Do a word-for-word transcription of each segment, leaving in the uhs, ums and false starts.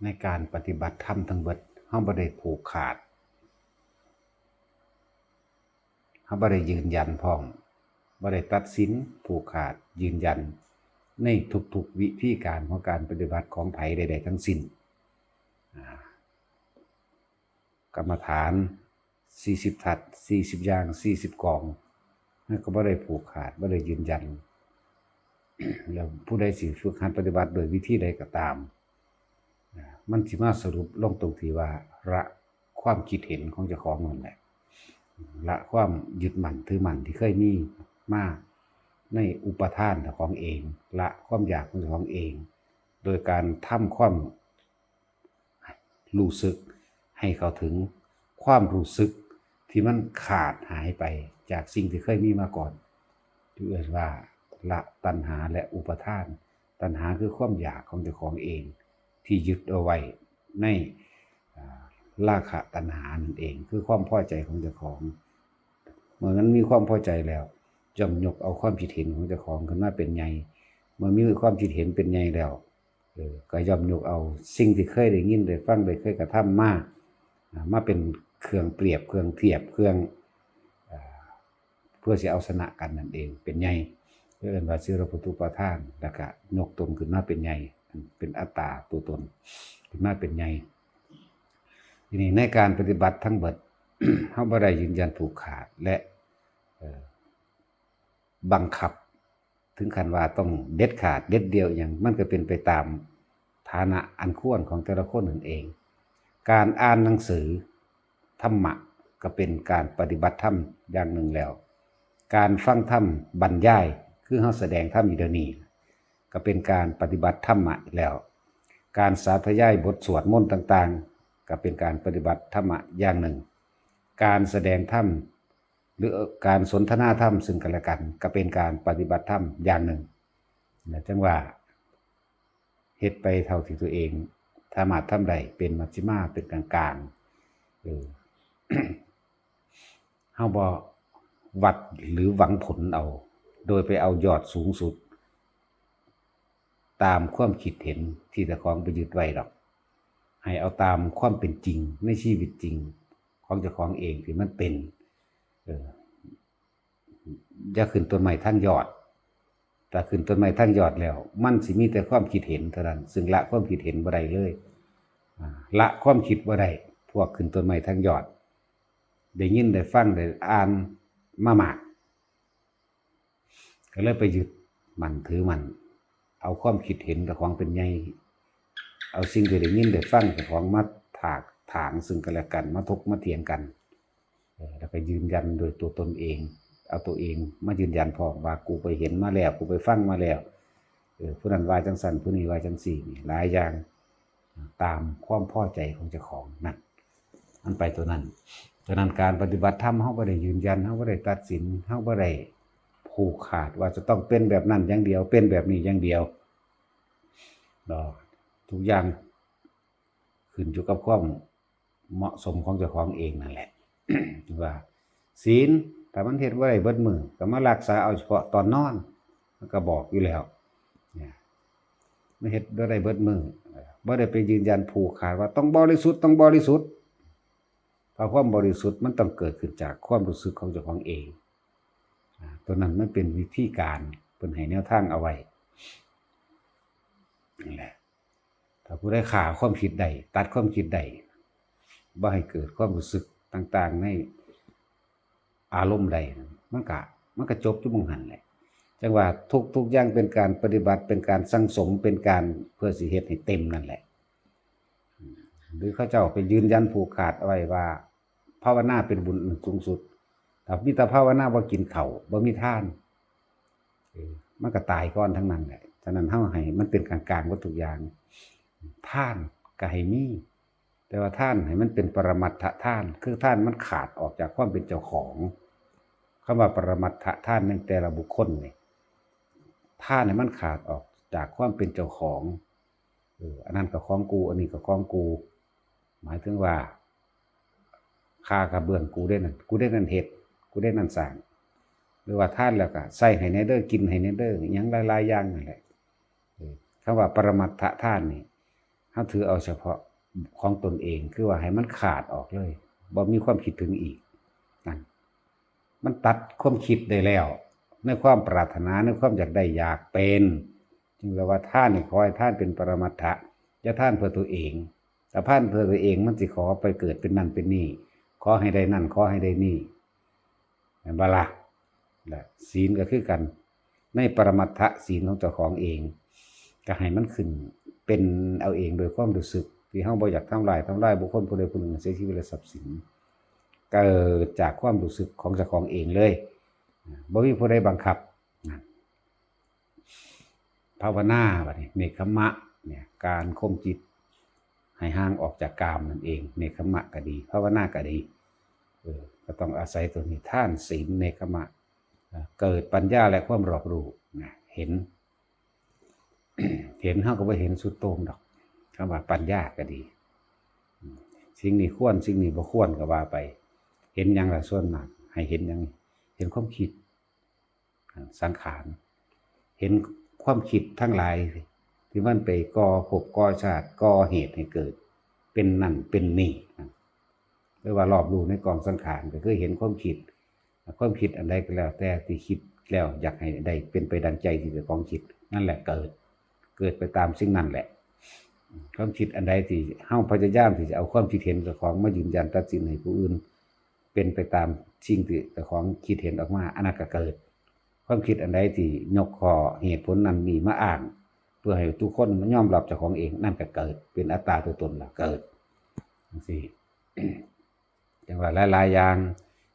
ในการปฏิบัติธรรมทั้งเบิด เฮาบ่ได้ผูกขาด เฮาบ่ได้ยืนยันพร้อม บ่ได้ตัดสิน ผูกขาด ยืนยัน ในทุกๆวิธีการของการปฏิบัติของไผใดๆทั้งสิ้น อ่า กรรมฐานสี่สิบทัศน์ สี่สิบอย่าง สี่สิบกอง นั่นก็บ่ได้ผูกขาด บ่ได้ยืนยัน แล้วผู้ใดสิฝึกหัดปฏิบัติโดยวิธีใดก็ตาม อ่า มันสิมาสรุปลงตรงที่ว่า ละความคิดเห็นของเจ้าของนั่นแหละ ละความยึดมั่นถือมั่นที่เคยมีมาในอุปาทานของเจ้าของเอง ละความอยากของเจ้าของเอง โดยการทำความรู้สึกให้เข้าถึงความรู้สึกที่มันขาดหายไปจากสิ่งที่เคยมีมาก่อน ที่เรียกว่า ละตัณหาและอุปาทาน ตัณหาคือความอยากของเจ้าของเอง ที่ยึดเอาไว้ใน อ่า ราคะตัณหานั่นเอง คือความพอใจของเจ้าของ เมื่อมันมีความพอใจแล้ว ย่อมยกเอาความคิดเห็นของเจ้าของขึ้นมาเป็นใหญ่ เมื่อมีความคิดเห็นเป็นใหญ่แล้ว เออ ก็ย่อมยกเอาสิ่งที่เคยได้ยินได้ฟังได้เคยกระทำมา อ่า มาเป็นเครื่องเปรียบ เครื่องเทียบ เครื่อง อ่า เพื่อสิเอาชนะกันนั่นเอง เป็นใหญ่ เรียกว่า ศีลปุตตุปาทาน แล้วก็ยกตนขึ้นมาเป็นใหญ่ เป็นอัตตาตัวตน ขึ้นมาเป็นใหญ่ ทีนี้ในการปฏิบัติทั้งเบิด เฮาบ่ได้ยืนยันผูกขาดและ เอ่อ บังคับ ถึงขั้นว่าต้องเด็ดขาดเด็ดเดี่ยวอิหยัง มันก็เป็นไปตามฐานะอันควรของแต่ละคนนั่นเอง การอ่านหนังสือธรรมะก็เป็นการปฏิบัติธรรมอย่างหนึ่งแล้ว การฟังธรรมบรรยาย คือเฮาแสดงธรรมอยู่เดี๋ยวนี้ ก็เป็นการปฏิบัติธรรมะอีกแล้ว การสาธยายบทสวดมนต์ต่างๆ ก็เป็นการปฏิบัติธรรมะอย่างหนึ่ง การแสดงธรรม หรือการสนทนาธรรมซึ่งกันและกัน ก็เป็นการปฏิบัติธรรมอย่างหนึ่งนะ จั่งว่าเฮ็ดไปเท่าที่ตัวเองสามารถทำได้ เป็นมัชฌิมา เป็นกลางๆ เออ เฮาบ่วัดหรือหวังผลเอา โดยไปเอายอดสูงสุด ตามความคิดเห็นที่เจ้าของไปยึดไว้ดอก ให้เอาตามความเป็นจริงในชีวิตจริงของเจ้าของเองที่มันเป็น เออ อย่าขึ้นต้นไม้ทางยอด ถ้าขึ้นต้นไม้ทางยอดแล้ว มันสิมีแต่ความคิดเห็นเท่านั้น ซึ่งละความคิดเห็นบ่ได้เลย อ่า ละความคิดบ่ได้ พวกขึ้นต้นไม้ทางยอด ได้ยินได้ฟังได้อ่านมามาก ก็เลยไปยึดมั่นถือมั่น เอาความคิดเห็นเจ้าของเป็นใหญ่ เอาสิ่งที่ได้ยินได้ฟังเจ้าของมาถากถางซึ่งกันและกัน มาถกมาเถียงกัน เออ แล้วก็ยืนยันโดยตัวตนเอง เอาตัวเองมายืนยันพร้อมว่า กูไปเห็นมาแล้ว กูไปฟังมาแล้ว เออ ผู้นั้นว่าจั่งซั้น ผู้นี้ว่าจั่งซี้ นี่หลายอย่าง ตามความพอใจของเจ้าของนั่น มันไปตัวนั้น ฉะนั้นการปฏิบัติธรรม เฮาบ่ได้ยืนยัน เฮาบ่ได้ตัดสิน เฮาบ่ได้ผูกขาดว่าจะต้องเป็นแบบนั้นอย่างเดียว เป็นแบบนี้อย่างเดียวดอก ทุกอย่างขึ้นอยู่กับความเหมาะสมของเจ้าของเองนั่นแหละ ว่า ศีล ถ้ามันเฮ็ดบ่ได้เบิดมื้อ ก็มารักษาเอาเฉพาะตอนนอน มันก็บอกอยู่แล้ว เนี่ย มันเฮ็ดบ่ได้เบิดมื้อ บ่ได้ไปยืนยันผูกขาดว่าต้องบริสุทธิ์ ต้องบริสุทธิ์ เพราะความบริสุทธิ์มันต้องเกิดขึ้นจากความรู้สึกของเจ้าของเอง อ่า ตัวนั้นมันเป็นวิธีการ เพิ่นให้แนวทางเอาไว้ นั่นแหละ ถ้าผู้ใดฆ่าความคิดได้ ตัดความคิดได้ บ่ให้เกิดความรู้สึกต่างๆในอารมณ์ใด มันก็ มันก็จบอยู่หม่องหั้นแหละ จั่งว่าทุกๆอย่างเป็นการปฏิบัติ เป็นการสั่งสม เป็นการเพื่อสิเฮ็ดให้เต็มนั่นแหละ หรือเขาเจ้าไปยืนยันผูกขาดเอาไว้ว่า ภาวนาเป็นบุญอันสูงสุด ถ้ามีแต่ภาวนาบ่กินข้าว บ่มีทาน เออ มันก็ตายก่อนทั้งนั้นแหละ ฉะนั้นเฮาให้มันเป็นกลางๆหมดทุกอย่าง ทานก็ให้มี แต่ว่าทานให้มันเป็นปรมัตถทาน คือทานมันขาดออกจากความเป็นเจ้าของ คำว่าปรมัตถทานในแต่ละบุคคลนี่ ทานให้มันขาดออกจากความเป็นเจ้าของ เออ อันนั้นก็ของกู อันนี้ก็ของกู หมายถึงว่า ค่ากระเบื้องกูได้นั่น กูได้นั่นเฮ็ด กูได้นั่นสร้าง หรือว่าทานแล้วก็ใส่ให้แหน่เด้อ กินให้แหน่เด้อ อิหยังหลายๆอย่างนั่นแหละ เออ คำว่าปรมัตถทานนี่ เฮาถือเอาเฉพาะของตนเอง คือว่าให้มันขาดออกเลย บ่มีความคิดถึงอีก นั่น มันตัดความคิดได้แล้ว ในความปรารถนา ในความอยากได้อยากเป็น จึงเรียกว่าทานนี่ขอให้ทานเป็นปรมัตถะ อย่าทานเพื่อตัวเอง ถ้าทานเพื่อตัวเองมันสิขอไปเกิดเป็นนั่นเป็นนี่ ขอให้ได้นั่น ขอให้ได้นี่ แม่นบ่ล่ะ และศีลก็คือกัน ในปรมัตถศีลของเจ้าของเอง ก็ให้มันขึ้นเป็นเอาเองโดยความรู้สึก ที่เฮาบ่อยากทำลาย ทำลายบุคคลผู้ใดผู้หนึ่ง เสียชีวิตและทรัพย์สิน เกิดจากความรู้สึกของเจ้าของเองเลย บ่มีผู้ใดบังคับ นั่น ภาวนาบัดนี้ เนกขัมมะ เนี่ย การข่มจิตให้ห่างออกจากกามนั่นเอง เนกขัมมะก็ดี ภาวนาก็ดี เออ ก็ต้องอาศัยตัวนี้ ทาน ศีล เนกขัมมะ เอ่อ เกิดปัญญาและความรอบรู้นะ เห็น เห็น เฮาก็บ่เห็นสุดโต่งดอก คำว่าปัญญาก็ดี อืม สิ่งนี้ควร สิ่งนี้บ่ควรก็ว่าไป เห็นหยังล่ะส่วนมาก ให้เห็นหยัง เห็นความคิด สังขาร เห็นความคิดทั้งหลาย ที่มันไปก่อภพก่อชาติ ก่อเหตุให้เกิด เป็นนั่นเป็นนี่ หรือว่ารอบรู้ในกองสังขาร ก็คือเห็นความคิด ความคิดอันใดก็แล้วแต่ที่คิดแล้วอยากให้ได้เป็นไปดังใจที่เจ้าของคิด นั่นแหละเกิด เกิดไปตามสิ่งนั้นแหละ ความคิดอันใดที่เฮาพยายามที่จะเอาความคิดเห็นเจ้าของมายืนยันตัดสินให้ผู้อื่น เป็นไปตามสิ่งที่เจ้าของคิดเห็นออกมา อันนั้นก็เกิด ความคิดอันใดที่ยกข้อเหตุผลนั้นนี่มาอ้าง เพื่อให้ทุกคนยอมรับเจ้าของเอง นั่นก็เกิด เป็นอัตตาตัวตนละ เกิด จังซี่ จังว่าหลายๆ อย่าง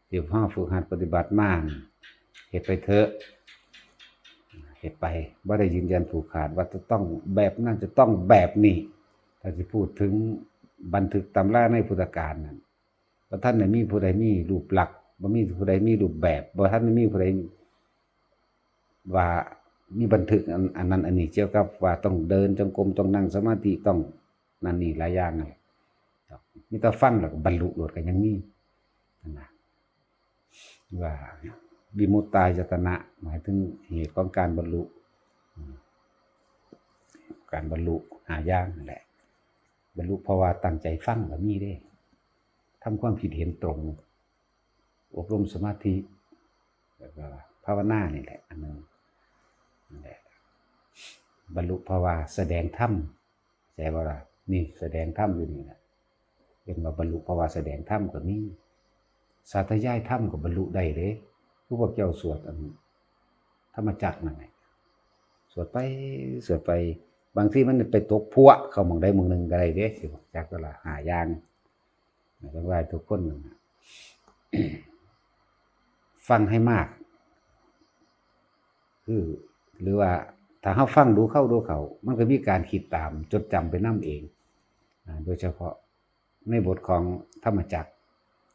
ที่พวกเราฝึกหัดปฏิบัติมานี่ เฮ็ดไปเถอะ เฮ็ดไป บ่ได้ยืนยันผูกขาดว่าจะต้องแบบนั้น จะต้องแบบนี้ ถ้าสิพูดถึงบันทึกตำราในพุทธกาลนั่น บ่ทันได้มีผู้ใดมีรูปลักษณ์ บ่มีผู้ใดมีรูปแบบ บ่ทันได้มีผู้ใดว่ามีบันทึกอัน อันนั้นอันนี้ เกี่ยวกับว่าต้องเดินจงกรม ต้องนั่งสมาธิ ต้องนั่นนี่หลายอย่างนั่นแหละ มีแต่ฟังแล้วก็บรรลุโลดก็ยังมีนั่นนะ ว่าวิมุตตายตนะ หมายถึงเหตุของการบรรลุ อืม การบรรลุห้าอย่างนั่นแหละ บรรลุเพราะว่าตั้งใจฟังก็มีเด้ ทำความคิดเห็นตรง อบรมสมาธิ แล้วก็ภาวนานี่แหละ อันหนึ่ง นั่นแหละ บรรลุเพราะว่าแสดงธรรม เข้าใจบ่ล่ะ นี่แสดงธรรมอยู่นี่แหละ เป็นว่าบรรลุเพราะว่าแสดงธรรมก็มี สาธยายธรรมก็บรรลุได้เด้ คือพวกเจ้าสวดอันธรรมจักรนั่นแหละ สวดไป สวดไป บางทีมันไปตกพัวเข้าหม่องใดหม่องหนึ่งก็ได้เด้ สิบอกจักก็ละห้าอย่าง นะ จังว่าทุกคนนั่นน่ะ ฟังให้มาก คือ หรือว่าถ้าเราฟังดูเข้าดูเข้า มันก็มีการคิดตาม จดจำไปนำเอง อ่า โดยเฉพาะในบทของธรรมจักร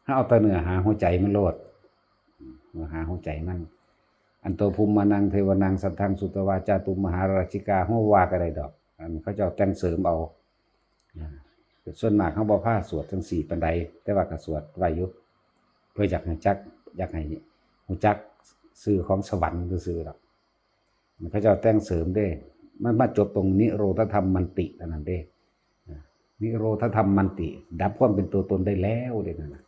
เราเอาแต่เนื้อหาหัวใจมันโลด เนื้อหาหัวใจมัน อันโตภุมมานังเทวานังสัทธังสุตวา จาตุมหาราชิกา เราว่าก็ได้ดอก อันเขาเจ้าแต่งเสริมเอา อ่า ส่วนมากเราบ่พาสวดจังซี่ปานใด แต่ว่าก็สวดไว้อยู่ เพื่ออยากให้จัก อยากให้รู้จักชื่อของสวรรค์ซื่อๆดอก มันเขาเจ้าแต่งเสริมเด้ มันมาจบตรงนิโรธธรรมมันติเท่านั้นเด้ นิโรธธรรมมันติ ดับความเป็นตัวตนได้แล้วเด้นั่นน่ะ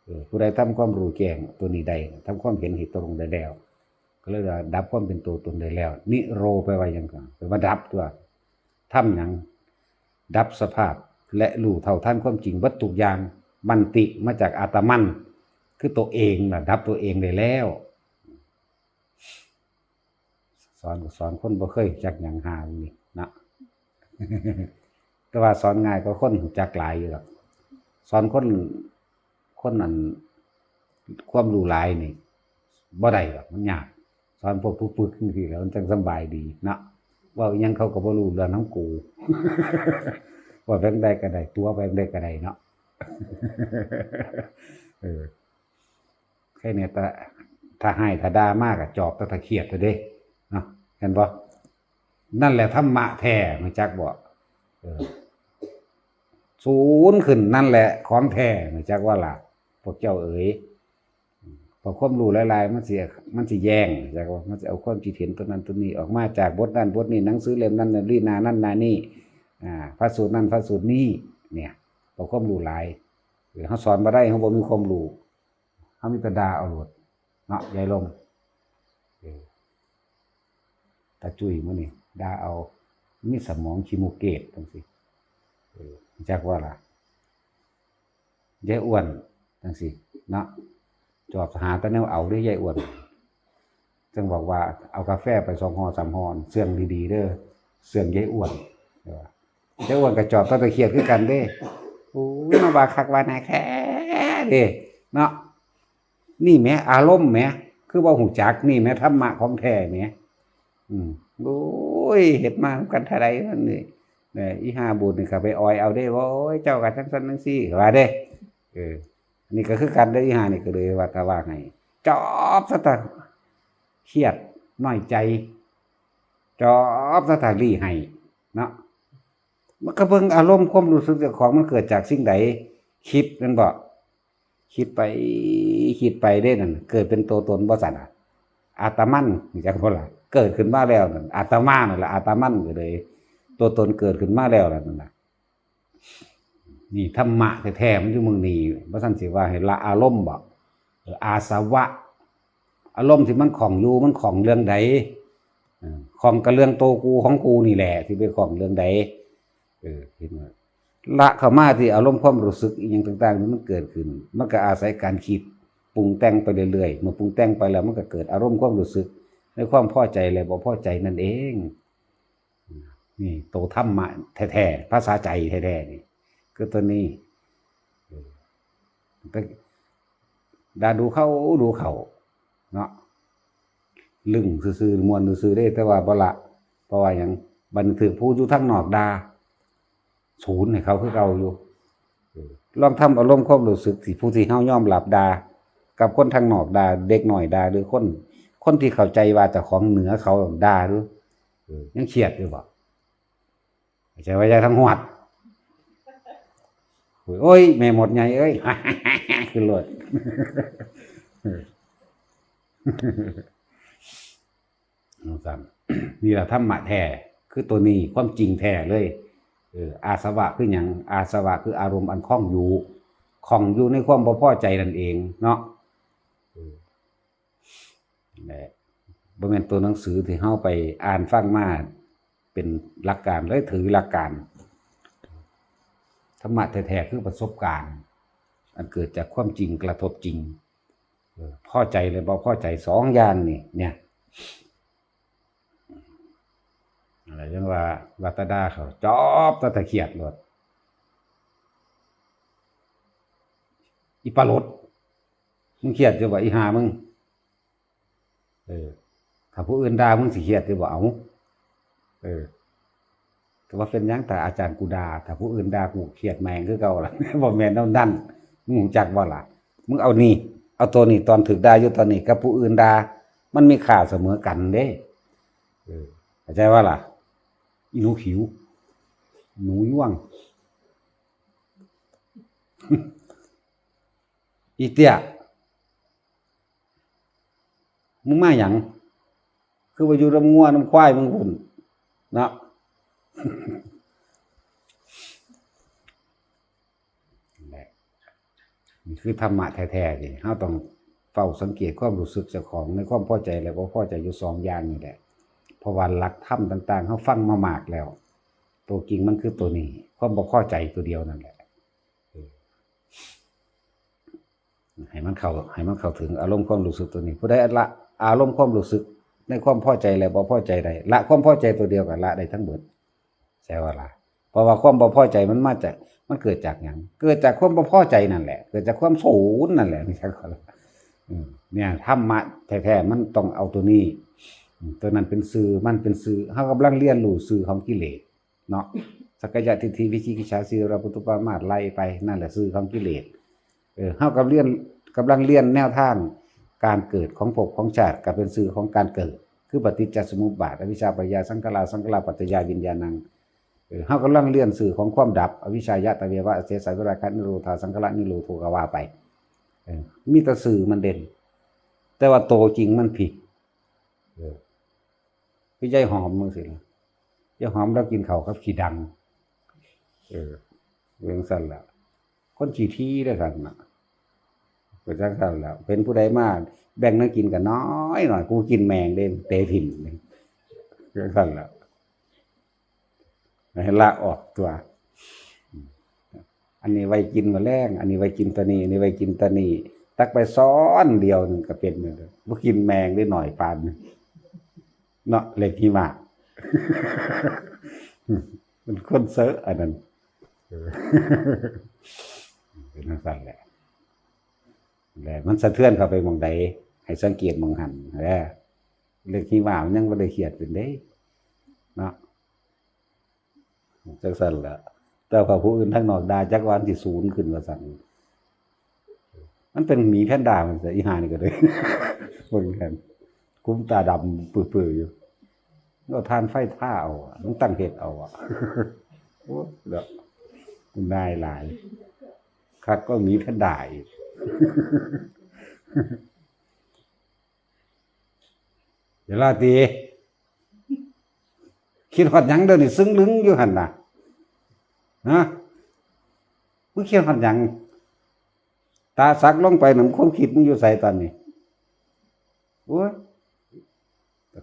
เออ ผู้ใดทำความรู้แจ้งตัวนี้ได้ ทำความเห็นให้ตรงได้แล้ว ก็เลยว่าดับความเป็นตัวตนได้แล้ว นิโรธแปลว่าหยังก่อน แปลว่าดับตัว ทำหยัง ดับสภาพ และรู้เท่าทันความจริงเบิดทุกอย่าง มันติมาจากอาตมัน คือตัวเองน่ะ ดับตัวเองได้แล้ว สอนก็สอนคนบ่เคยรู้จักหยังหานี่เนาะ แต่ว่าสอนง่ายกว่าคนรู้จักหลายอยู่ดอก สอนคน คนอันความรู้หลายนี่บ่ได้ดอก มันยาก สอนพวกผู้ฝึกจังซี่แหละ มันจังสำบายดีเนาะ เว้าอิหยังเขาก็บ่รู้เรื่องของกู เว้าไปจั่งใดก็ได้ ตั๋วไปจั่งใดก็ได้เนาะ เออ แค่นี้ ถ้า ถ้าฮ้าย ถ้าด่ามาก็จอบ แต่ถ้าเครียดเด้ เนาะ เห็นบ่ นั่นแหละธรรมะแท้ รู้จักบ่ เออ ศูนย์ขึ้น นั่นแหละของแท้ รู้จักว่าล่ะ พวกเจ้าเอ๋ย เพราะความรู้หลายๆ มันสิ มันสิแย่ง รู้จักบ่ มันสิเอาความคิดเห็นตัวนั้นตัวนี้ออกมาจากบทนั้นบทนี้ หนังสือเล่มนั้น หน้านั้นหน้านี้ อ่า พระสูตรนั่นพระสูตรนี้ เนี่ย เอาความรู้หลาย เออ เฮาสอนบ่ได้ เฮาบ่มีความรู้ เฮามีแต่ด่าเอาโลด เนาะ ยายลม เออ ตาจุ้ยมื้อนี้ด่าเอา มีสมองขี้มูกเกดจังซี่ เออ จักว่าล่ะ ยายอ้วนจังซี่ เนาะ จอบหาแต่แนวเอาเด้ยายอ้วน จั่งบอกว่าเอากาแฟไปสองห่อสามห่อ เสื่องดีๆเด้อ เสื่องยายอ้วน เด้อ ยายอ้วนก็จอบแต่ตะเคียนคือกันเด้ โอ้ย มาว่าคักว่าแน่แท้เด้ เนาะ นี่แหม อารมณ์แหม คือบ่ฮู้จัก นี่แหม ธรรมะของแท้แหม อืม โอ้ย เฮ็ดมานำกันเท่าใดนั่นนี่ เออ อีห้าบุญนี่ก็ไปออยเอาเด้ โอ้ย เจ้าก็จั่งซั้นจั่งซี้ ว่าเด้ เออ อันนี้ก็คือกันเด้อ อีห้านี่ก็เลยว่า ถ้าว่าให้ จอบซะตะเครียด น้อยใจ จอบซะตะลี้ให้ เนาะ มันก็เบิ่งอารมณ์ความรู้สึกเจ้าของมันเกิดจากสิ่งใด คิดแม่นบ่ คิดไป คิดไปเด้นั่น เกิดเป็นตัวตนบ่ซั่นน่ะ อัตตมัน รู้จักบ่ล่ะ เกิดขึ้นมาแล้วนั่น อัตตมานั่นล่ะ อัตตมันก็เลย ตัวตนเกิดขึ้นมาแล้วนั่นน่ะ นี่ธรรมะแท้ๆมันอยู่หม่องนี้ บ่ซั่นสิว่าให้ละอารมณ์บ่ เออ อาสวะ อารมณ์ที่มันข้องอยู่ มันข้องเรื่องใด เออ ข้องกับเรื่องโตกูของกูนี่แหละ ที่ไปข้องเรื่องใด เออ เห็นบ่ ละเข้ามาที่อารมณ์ความรู้สึกอีหยังต่างๆที่มันเกิดขึ้น มันก็อาศัยการคิดปรุงแต่งไปเรื่อยๆ เมื่อปรุงแต่งไปแล้วมันก็เกิดอารมณ์ความรู้สึก ในความพอใจและบ่พอใจนั่นเอง นี่โตธรรมะแท้ๆ ภาษาใจแท้ๆ นี่ คือตัวนี้ เออ แต่ด่าดูเขาดูเขา เนาะ ลึงซื่อๆ ม่วนซื่อๆเด้ แต่ว่าบ่ละ เพราะว่าหยัง บัดนี้ถืกผู้อยู่ทางนอกด่า ศูนย์ให้เขาคือเก่าอยู่ เออ ลองทำอารมณ์ความรู้สึกที่ผู้ที่เฮายอมรับด่า กับคนทางนอกด่า เด็กน้อยด่า หรือคน คนที่เข้าใจว่าเจ้าของเหนือเขาด่าดู เออ ยังเครียดอยู่บ่ ใจว่าใจทั้งหวด โอ้ย แม่มดใหญ่เอ้ย คือโลด จั่งซั้น นี่ล่ะธรรมะแท้ คือตัวนี้ ความจริงแท้เลย เออ อาสวะคือหยัง อาสวะคืออารมณ์อันข้องอยู่ ข้องอยู่ในความบ่พอใจนั่นเองเนาะ เออ นั่นแหละ บ่แม่นตัวหนังสือที่เฮาไปอ่านฟังมาเป็นหลักการเลย ถือหลักการ ธรรมะแท้ๆคือประสบการณ์ อันเกิดจากความจริงกระทบจริง เออ พอใจและบ่พอใจสองอย่างนี่ เนี่ย อะไรจั่งว่า รัตดาเขาจอบตะตะเครียดโลด อีปลาลด มึงเครียดอยู่บ่ อีห่ามึง เออ ถ้าผู้อื่นด่ามึงสิเครียดอยู่บ่ เอ้า เออ แต่ว่าเป็นหยัง ถ้าอาจารย์กูด่า ถ้าผู้อื่นด่ากูเครียดแม่งคือเก่าล่ะ บ่แม่นแนวนั้น มึงรู้จักบ่ล่ะ มึงเอานี่ เอาตัวนี้ ตอนถืกด่าอยู่ตอนนี้ กับผู้อื่นด่า มันมีค่าเสมอกันเด้ เออ เข้าใจบ่ล่ะ อีหนูขิว หนูย่วง อีเตี้ย มึงมาหยัง คือว่าอยู่นำงัวนำควายมึงพุ้น เนาะ นี่คือธรรมะแท้ๆนี่ เฮาต้องเฝ้าสังเกตความรู้สึกเจ้าของในความพอใจและบ่พอใจอยู่สองอย่างนี่แหละ เพราะว่าหลักธรรมต่างๆ เฮาฟังมามากแล้ว ตัวจริงมันคือตัวนี้ ความบ่พอใจตัวเดียวนั่นแหละ เออ ให้มันเข้า ให้มันเข้าถึงอารมณ์ความรู้สึกตัวนี้ ผู้ใดละอารมณ์ความรู้สึกในความพอใจและบ่พอใจได้ ละความพอใจตัวเดียวก็ละได้ทั้งเบิด ใช่ว่าล่ะ เพราะว่าความบ่พอใจมันมาจาก มันเกิดจากหยัง เกิดจากความบ่พอใจนั่นแหละ เกิดจากความศูนย์นั่นแหละ นี่ใช่ว่าล่ะ อืม เนี่ย ธรรมะแท้ๆมันต้องเอาตัวนี้ อืม ตัวนั้นเป็นสื่อ มันเป็นสื่อ เฮากำลังเรียนรู้สื่อของกิเลส เนาะ สักกายทิฏฐิ วิจิกิจฉา สีลัพพตปรามาส ไล่ไป นั่นแหละสื่อของกิเลส เออ เฮากำลังเรียน กำลังเรียนแนวทางการเกิดของภพของชาติ ก็เป็นสื่อของการเกิด คือปฏิจจสมุปบาท อวิชชาปัจจยาสังขารา สังขาราปัจจยาวิญญาณัง เออ เฮากำลังเรียนสื่อของความดับ อวิชชายะตะเววะอเสสะวิราคะนิโรธาสังขารนิโรโธ ก็ว่าไป เออ มีแต่สื่อมันเด่น แต่ว่าโตจริงมันผิด เออ คือยายหอมจั่งซี้ล่ะ ยายหอมลาวกินข้าวกับขี้ดัง เออ เป็นจั่งซั่นล่ะ คนขี้ถี่เด้อซั่นน่ะ เป็นจั่งซั่นล่ะ เห็นผู้ใดมาแบ่งแนวกินก็น้อยหน่อย กูกินแม่งเด้ เตะถิ่มเลย เป็นจั่งซั่นล่ะ ให้ละออกตัว อันนี้ไว้กินมื้อแลง อันนี้ไว้กินตอนนี้ อันนี้ไว้กินตอนนี้ ตักไปซ้อนเดียวหนึ่งก็เป็นเลย บ่กินแม่งได้หน่อยปานนี้ เนาะ เล็กหิมะ เป็นคนเซอะอันนั้น เออ เป็นจั่งซั่นแหละ และมันสะเทือนเข้าไปหม่องใด ให้สังเกตหม่องหั้นแหละ เล็กหิมะมันยังบ่ได้เครียดเป็นเด้ เนาะ จั่งซั่นล่ะ แต่ว่าผู้อื่นทางนอกด่าจักว่ามันสิสูนขึ้นว่าซั่น มันเป็นหมีแพนด้ามันซะ อีห่านี่ก็เลย เบิ่งกัน กุมตาดำปื้อๆอยู่ เอาถ่านไฟทาเอาอะ มันตั้งเฮ็ดเอาอะ โอ้ แล้ว มันได้หลาย คักก็หมีแพนด้าอีก เดี๋ยวลาตี คิดฮอดหยังเดี๋ยวนี้ ซึ่งลึงอยู่หั่นน่ะ ฮะ มึงคิดฮอดหยัง ตาสักลงไปน่ะ ความคิดมึงอยู่ไสตอนนี้ โอ้ย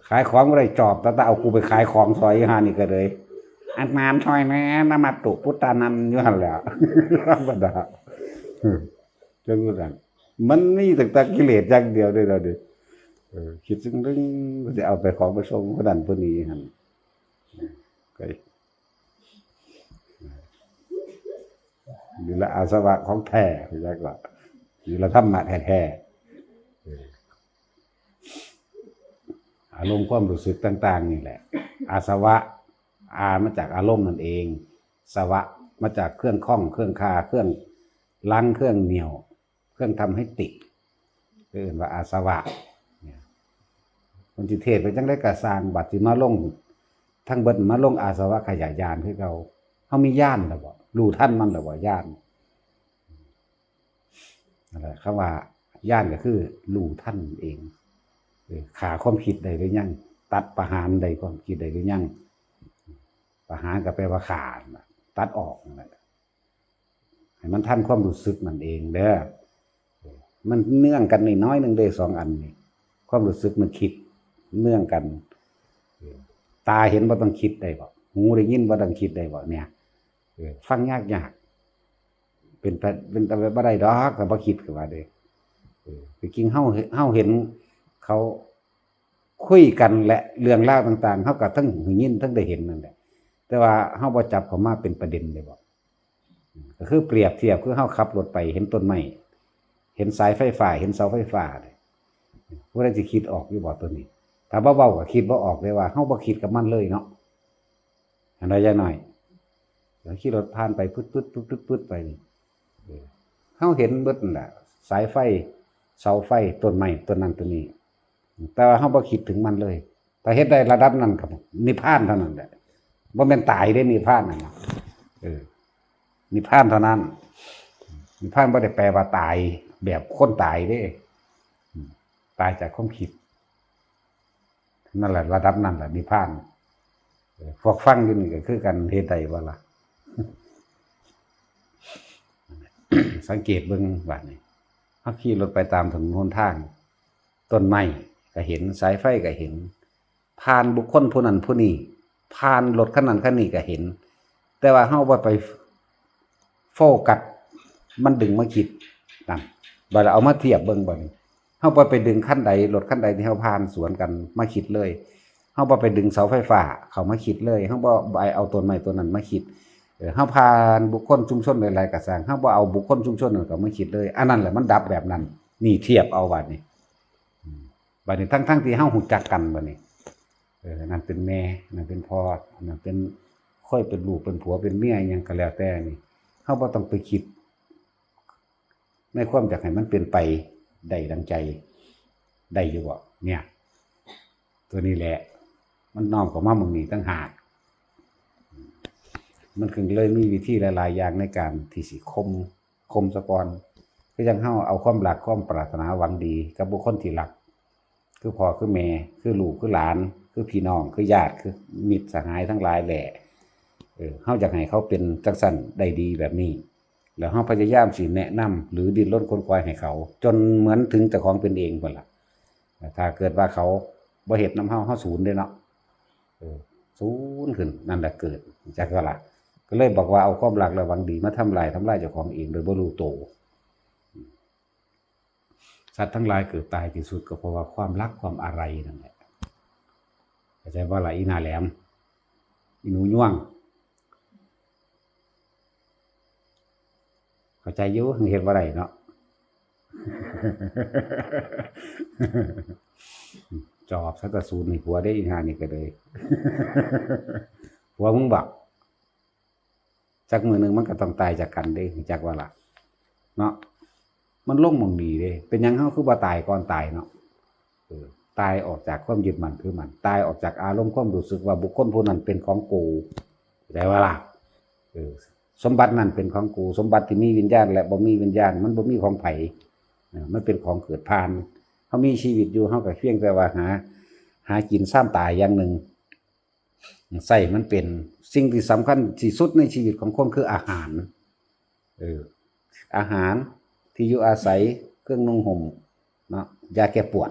ขายของบ่ได้จอบ แต่เอากูไปขายของซอยอีห่านี่ก็เลย อันนานซอยแม่ นะมาตุพุทธานันอยู่หั่นแหละ ธรรมดา จั่งซั่น มันมีตั้งแต่กิเลสอย่างเดียวเด้อเดี๋ยวนี้ เออ คิดซึ่งลึง สิเอาไปของไปส่งผู้นั้นผู้นี้หั่น ก็ นี่ละอาสวะของแท้ จักว่า นี่ละธรรมะแท้ๆ เออ อารมณ์ความรู้สึกต่างๆนี่แหละ อาสวะ อามาจากอารมณ์นั่นเอง สวะ มาจากเครื่องข้อง เครื่องคา เครื่องลัง เครื่องเหนี่ยว เครื่องทำให้ติด เอิ้นว่าอาสวะ เนี่ย มันสิเทศไปจั่งใดก็ซ่าง บัดสิมาลง ทั้งเบิดมาลงอาสวะขยะญาณคือเก่า เฮามีญาณแล้วบ่ รู้ทันมันแล้วบ่ ญาณ นั่นแหละ คำว่าญาณก็คือรู้ทันเอง เออ ฆ่าความคิดได้หรือยัง ตัดประหารได้ความคิดได้หรือยัง ประหารก็แปลว่าฆ่านั่นล่ะ ตัดออกนั่นแหละ ให้มันทันความรู้สึกนั่นเองเด้อ มันเนื่องกันน้อยๆหนึ่งเด้อ สองอันนี่ ความรู้สึกมันคิด เนื่องกัน ตาเห็นบ่ต้องคิดได้บ่ หูได้ยินบ่ต้องคิดได้บ่เนี่ย เออ ฟังยากๆ เป็นไป เป็นไปบ่ได้ดอก ถ้าบ่คิดก็ว่าเด้อ เออ ที่จริงเฮา เฮาเห็นเขาคุยกันและเรื่องราวต่างๆ เฮาก็ทั้งได้ยินทั้งได้เห็นนั่นแหละ แต่ว่าเฮาบ่จับเข้ามาเป็นประเด็นเลยบ่ ก็คือเปรียบเทียบคือเฮาขับรถไปเห็นต้นไม้ เห็นสายไฟฟ้า เห็นเสาไฟฟ้าเนี่ย ผู้ใดสิคิดออกอยู่บ่ตัวนี้ ถ้าบ่เว้าก็คิดบ่ออกเลยว่าเฮาบ่คิดกับมันเลยเนาะ อันใดอย่างน้อย แล้วขี่รถผ่านไป ปึ๊ดๆๆๆๆ ไปนี่ เออ เฮาเห็นเบิดนั่นแหละ สายไฟ เสาไฟ ต้นไม้ ต้นนั้นต้นนี้ แต่ว่าเฮาบ่คิดถึงมันเลย ถ้าเฮ็ดได้ระดับนั้นก็นิพพานเท่านั้นแหละ บ่แม่นตายเด้ นิพพานนั่นน่ะ เออ นิพพานเท่านั้น นิพพานบ่ได้แปลว่าตายแบบคนตายเด้ อืม ตายจากความคิด นั่นแหละ ระดับนั้นแหละนิพพาน เออ พวกฟังอยู่นี่ก็คือกัน เฮ็ดได้บ่ล่ะ สังเกตเบิ่งบัดนี้ เฮาขี่รถไปตามถนนหนทาง ต้นไม้ก็เห็น สายไฟก็เห็น ผ่านบุคคลผู้นั้นผู้นี้ ผ่านรถคันนั้นคันนี้ก็เห็น แต่ว่าเฮาบ่ไปโฟกัส มันดึงมาคิดนั่น บัดเอามาเทียบเบิ่งบัดนี้ เฮาบ่ไปดึงคันใด รถคันใดที่เฮาผ่านสวนกันมาคิดเลย เฮาบ่ไปดึงเสาไฟฟ้าเข้ามาคิดเลย เฮาบ่ไปเอาต้นไม้ต้นนั้นมาคิด เออ เฮาผ่านบุคคลชุมชนหลายๆก็ซ่าง เฮาบ่เอาบุคคลชุมชนนั้นเข้ามาคิดเลย อันนั้นแหละมันดับแบบนั้น นี่เทียบเอาบัดนี้ อืม บัดนี้ทั้งๆที่เฮารู้จักกันบัดนี้ เออ นั่นเป็นแม่ นั่นเป็นพ่อ นั่นเป็น เคยเป็นลูก เป็นผัว เป็นเมีย อิหยังก็แล้วแต่นี่ เฮาบ่ต้องไปคิด ในความอยากให้มันเป็นไปได้ดังใจ ได้อยู่บ่ เนี่ย ตัวนี้แหละ มันน้อมเข้ามาหม่องนี้ต่างหาก มันก็เลยมีวิธีหลายๆอย่างในการที่สิข่ม ข่มซะก่อน คือจั่งเฮาเอาความรักความปรารถนาหวังดีกับบุคคลที่รัก คือพ่อคือแม่ คือลูกคือหลาน คือพี่น้อง คือญาติ คือมิตรสหายทั้งหลายแหละ เออ เฮาอยากให้เขาเป็นจังซั่นได้ดีแบบนี้ แล้วเฮาพยายามสิแนะนำหรือดิ้นรนขวนขวายให้เขา จนเหมือนถึงเจ้าของเป็นเองพุ่นล่ะ ถ้าเกิดว่าเขาบ่เฮ็ดนำเฮา เฮาสูญเด้เนาะ เออ สูญขึ้น นั่นแหละเกิด จักว่าล่ะ ก็เลยบอกว่าเอาความรักและหวังดีมาทำลาย ทำลายเจ้าของเองโดยบ่รู้โต สัตว์ทั้งหลายเกิดตายที่สุดก็เพราะว่าความรักความอาลัยนั่นแหละ เข้าใจบ่ล่ะ อีหน้าแหลม อีหนูย่วง เข้าใจอยู่ เฮ็ดบ่ได้เนาะ จอบซะกระสูนให้ผัวได้อีหานี่ก็เลย ผัวมึงบอก จักมื้อหนึ่งมันก็ต้องตายจากกันเด้ จักว่าล่ะ เนาะ มันลงหม่องนี้เด้ เป็นหยังเฮาคือบ่ตายก่อนตายเนาะ เออ ตายออกจากความยึดมั่นถือมั่น ตายออกจากอารมณ์ความรู้สึกว่าบุคคลผู้นั้นเป็นของกู เข้าใจบ่ล่ะ เออ สมบัตินั้นเป็นของกู สมบัติที่มีวิญญาณและบ่มีวิญญาณ มันบ่มีของไผ เออ มันเป็นของเกิดผ่าน เฮามีชีวิตอยู่ เฮาก็เพียงแต่ว่าหา หากินซ่ามตายอย่างหนึ่ง ใช้มันเป็น สิ่งที่สำคัญที่สุดในชีวิตของคนคืออาหาร เออ อาหาร ที่อยู่อาศัย เครื่องนุ่งห่ม เนาะ ยาแก้ปวด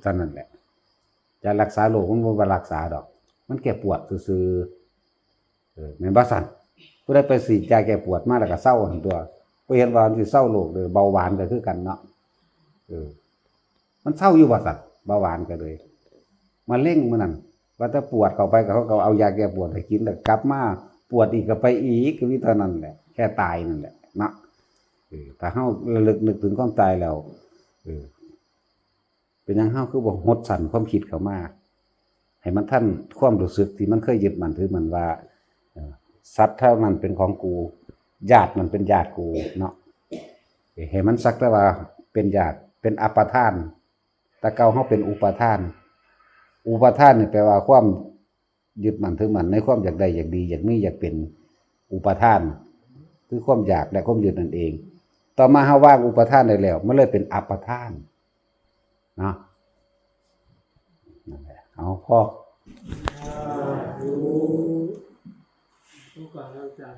เท่านั้นแหละ ยารักษาโรคมันบ่ว่ารักษาดอก มันแก้ปวดซื่อๆ เออ แม่นบ่ซั่น ผู้ใดไปฉีดยาแก้ปวดมาแล้วก็เซาหั่นตั๊ว บ่เห็นว่ามันสิเซาโรคเด้อ เบาหวานก็คือกันเนาะ เออ มันเซาอยู่บ่ซั่น เบาหวานก็เลย มะเร็งมื้อนั้น ว่าแต่ปวดเข้าไปก็เขาก็เอายาแก้ปวดให้กิน แล้วกลับมาปวดอีกก็ไปอีก ก็มีเท่านั้นแหละ แค่ตายนั่นแหละเนาะ เออ ถ้าเฮาระลึกนึกถึงความตายแล้ว เออ เป็นหยังเฮาคือบ่หดสั้นความคิดเข้ามา ให้มันทันความรู้สึกที่มันเคยยึดมั่นถือมั่นว่า เออ สัตว์เท่านั้นเป็นของกู ญาติมันเป็นญาติกูเนาะ เออ ให้มันสักแต่ว่าเป็นญาติ เป็นอัปปทาน แต่เก่าเฮาเป็นอุปาทาน อุปาทานนี่แปลว่าความยึดมั่นถือมั่นในความอยากได้อยากดี อยากมีอยากเป็น อุปาทาน คือความอยากและความยึดนั่นเอง ต่อมาเฮาวางอุปาทานได้แล้ว มันเลยเป็นอัปปทาน เนาะ นั่นแหละ เอาพอ ทุกการอาจารย์